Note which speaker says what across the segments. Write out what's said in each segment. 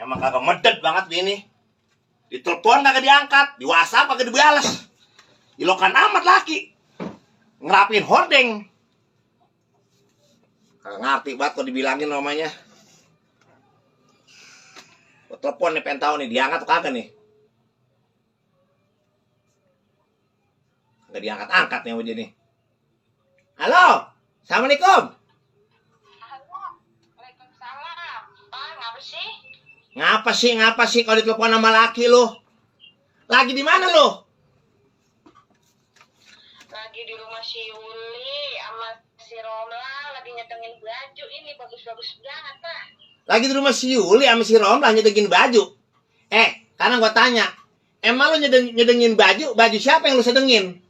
Speaker 1: Emang kagak medet banget bini. Ditelepon kagak diangkat, di WhatsApp kagak dibalas. Ilokan amat laki. Ngerapin hordeng. Kagak ngerti banget kok dibilangin namanya. Gua telepon nih, pengen tahu nih diangkat atau kagak nih. Kagak diangkat-angkat nih sama dia nih. Halo, Assalamualaikum.
Speaker 2: Waalaikumsalam. Pak,
Speaker 1: Ngapa sih kalau ditelepon sama laki lu? Lagi di mana lu?
Speaker 2: lagi di rumah si Yuli sama si Romla lagi nyetengin baju ini bagus-bagus banget, Pak.
Speaker 1: Lagi di rumah si Yuli sama si Romlah nyedengin baju. Karena gua tanya, emang lu nyedengin baju siapa yang lu sedengin?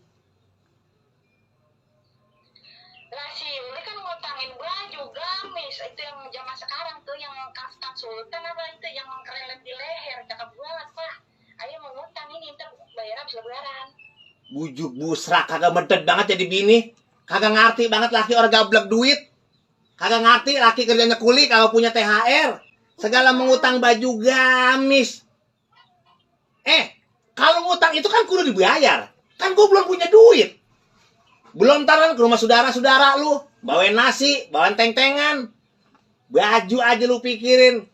Speaker 2: Lah si Yuli kan ngutangin baju gamis, itu yang zaman sekarang tuh yang kaftan sultan apa itu yang kerelet di leher, cakep banget, Pak. Ayo mau ngutang ini ntar bayar habis lebaran.
Speaker 1: Bujuk busrak, kagak medet banget jadi bini. Kagak ngerti banget laki orang gablek duit. Kagak ngerti laki kerjanya kuli, kagak punya THR. Segala mengutang baju gamis. Kalau ngutang itu kan kudu dibayar. Kan gue belum punya duit. Belum taran ke rumah saudara-saudara lu. Bawain nasi, bawain teng-tengan. Baju aja lu pikirin.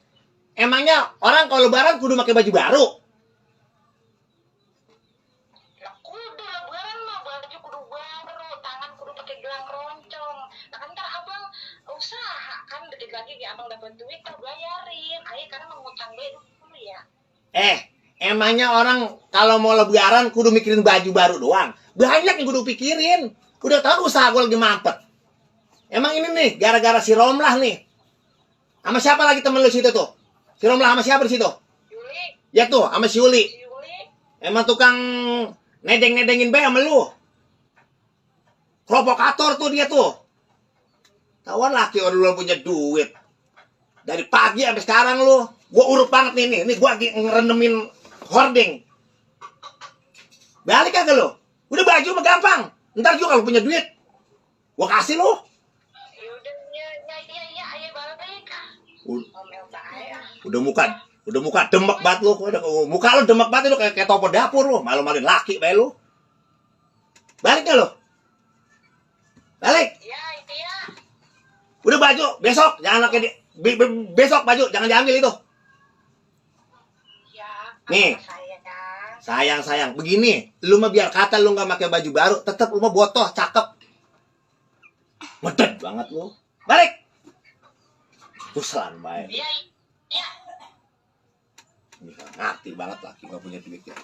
Speaker 1: Emangnya orang kalau lebaran kudu pakai baju baru?
Speaker 2: Lah kudu lebaran mah baju kudu baru, tangan kudu pakai gelang roncong. Nah kan ntar abang usaha kan dikit lagi abang dapat duit ntar bayarin. Ayo karena mau ngutang dulu ya.
Speaker 1: Emangnya orang kalau mau lebaran kudu mikirin baju baru doang? Banyak yang kudu pikirin. Udah tahu usaha gue lagi mampet. Emang ini nih gara-gara si Romlah nih. Sama siapa lagi temen lu situ tuh? Si Romlah sama siapa di situ?
Speaker 2: Yuli,
Speaker 1: Ya tuh, sama si Yuli.
Speaker 2: si Yuli.
Speaker 1: Emang tukang nedeng-nedengin bayi sama lu. Provokator tuh dia tuh. Tawan laki orang lu punya duit. Dari pagi sampai sekarang lu. Gua urut banget nih. Nih gua lagi ngerendemin hording. Balik kagak lu? Udah baju mah gampang. Ntar juga kalau punya duit gua kasih lu.
Speaker 2: Yaudah, ya, ayo balik. Omel bahaya.
Speaker 1: Udah muka demek banget lu. Muka lu demek banget lu kayak topo dapur lu. Malu-maluin laki bae lu. Balik gak lu? Balik.
Speaker 2: Ya.
Speaker 1: Udah baju besok jangan pakai besok baju jangan diambil itu.
Speaker 2: Ya,
Speaker 1: Nih.
Speaker 2: saya.
Speaker 1: Sayang. Begini, lu mah biar kata lu nggak pakai baju baru, tetap lu mah botoh, cakep. Medet banget lu. Balik. Tuselan bae.
Speaker 2: Ya.
Speaker 1: Ngerti banget laki nggak punya duit ya.